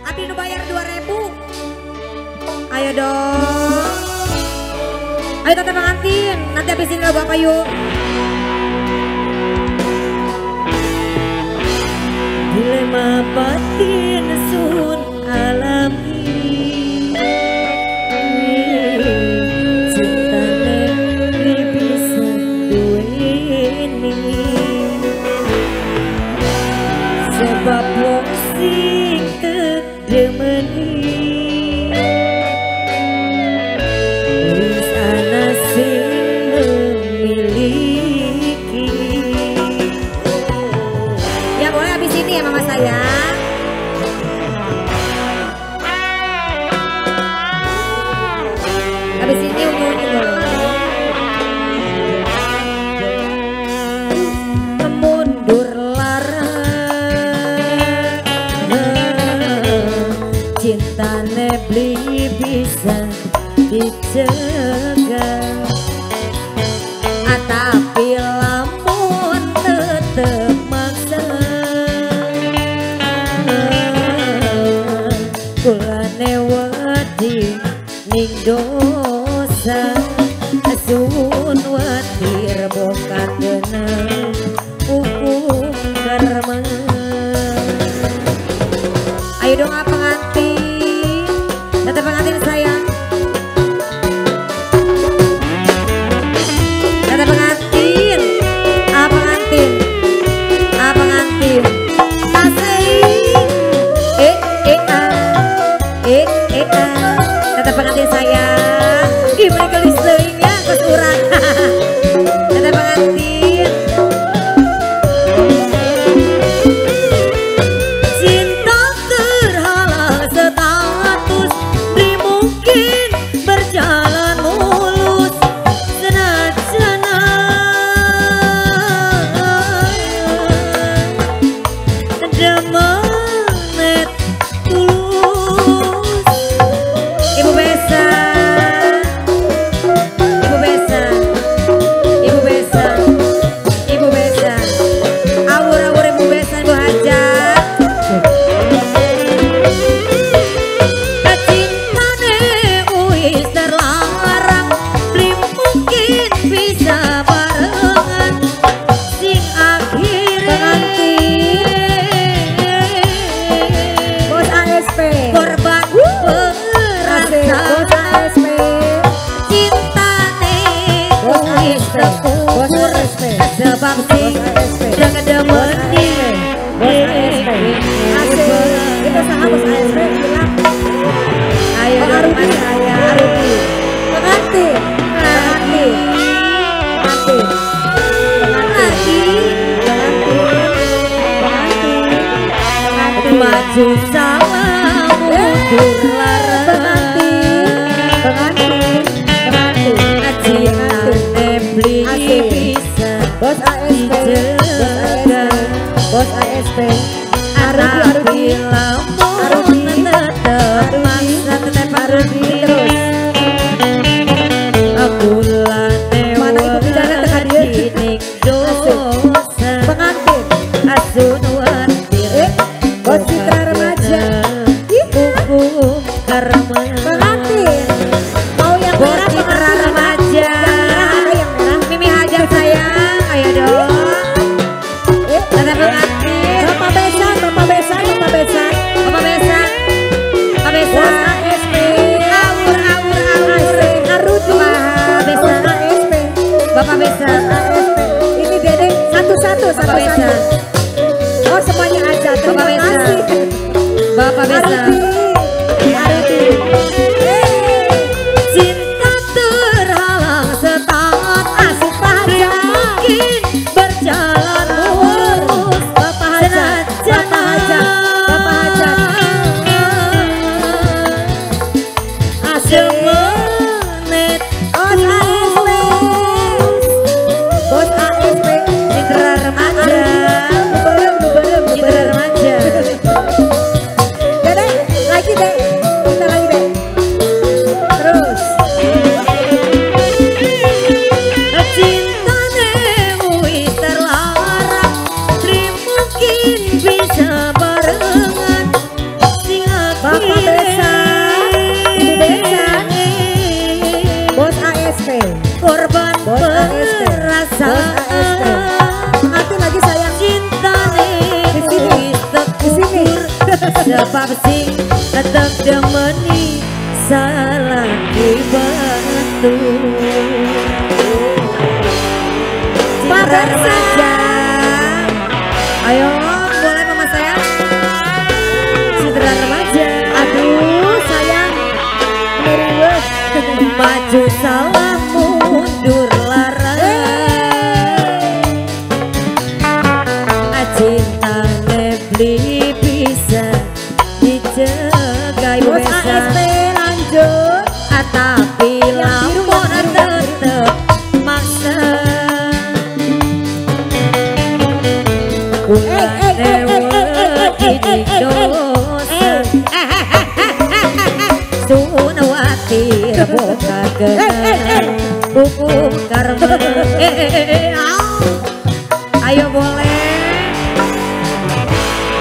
Abdi nu bayar 2.000. Ayo dong. Ayo tante pengantin, nanti habis ini lagu apa yuk? Dilema batin sun alami, cintane beli bisa duweni, sebab wong sing kedemeni wis ana sing memiliki. Ya boleh habis ini ya mama sayang. Habis ini ungu-ungu boleh. Mundur lara, cintane beli bisa dicegah, tapi lamun tetep maksa, kulane wedi ning dosa, sun watir bokat kena hukum karma. Ayo dong pengantin, tetep pengantin sayang. Tetep pengantin, pengantin, pengantin. Asik, eh eh a, eh eh a. Tetep pengantin sayang. Gimana gelis leuingnya kesurang. Tetep pengantin. Cinta terhalang status, beli mungkin berjalan mulus, senajana demenet tulus. Ibu Besa, Ibu Besa, Ibu Besa, Ibu Besa, awur-awur Ibu Besa, Ibu Hajat. Cintane wis terlarang, beli mungkin bisa barengan, sing akhire Pengantin. Bos ASP. korban Asik, bos perasaan. ASP. Cintane Bos wis ASP. Bos terkubur, ASP. sebab Bos sing ASP. demeni. Bos ASP. Asik. Itu sama bos ASP bilang. Ayo Bang dong Arudi, mas sayang. Arudi. Pengantin. Pengantin. Pengantin. Pengantin. Lagi Pengantin. Pengantin. Pengantin. maju salah mundur lara. Pengantin. Pengantin. Pengantin. Cintane beli Asik. bisa Bos ASP. Bos ASP. Bos ASP. Arudi, tapi Arudi. lamun Arudi. tetep Arudi. maksa tetep Arudi terus. Kulane Mana ibu pidana teka dia? wedi ning dosa, Pengantin. asun watir Eh, Bos Citra Remaja. Ih, hukum karma. pengantin. Mau yang Bos merah Citra pengantin. Remaja. Yang merah ada yang merah. Mimi Hajar sayang, ayo dong. Eh, Tetep pengantin. Bapak Besan, Bapak Besan, Bapak Besan. Bapak Besan, Bapak Bos Besan. ASP. Awur awur awur. Asik, Arudi. Bapak Bos Besan, ASP. Bapak Besan. Bos ASP. Ini Dede satu-satu, Bapak satu-satu. Besan. Oh, semuanya aja. Terima Bapak Besan. kasih. Sebab sing tetep demeni salaki batu. Citra remaja. Ayo boleh mama saya. Citra remaja. Aduh sayang. Meriwes. Maju salah mundur larang. Cinta beli bisa dicegah Bos ASP lanjut. Tapi lamun tetep maksa. Sunawati boga kenal hukum karma. Ayo boleh.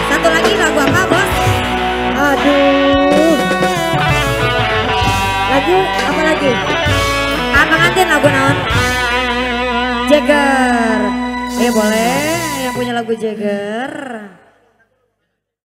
Satu lagi lagu apa bos? Aduh. Lagu apa lagi? Apa ngantin lagu naon? Jagger. Boleh yang punya lagu Jagger.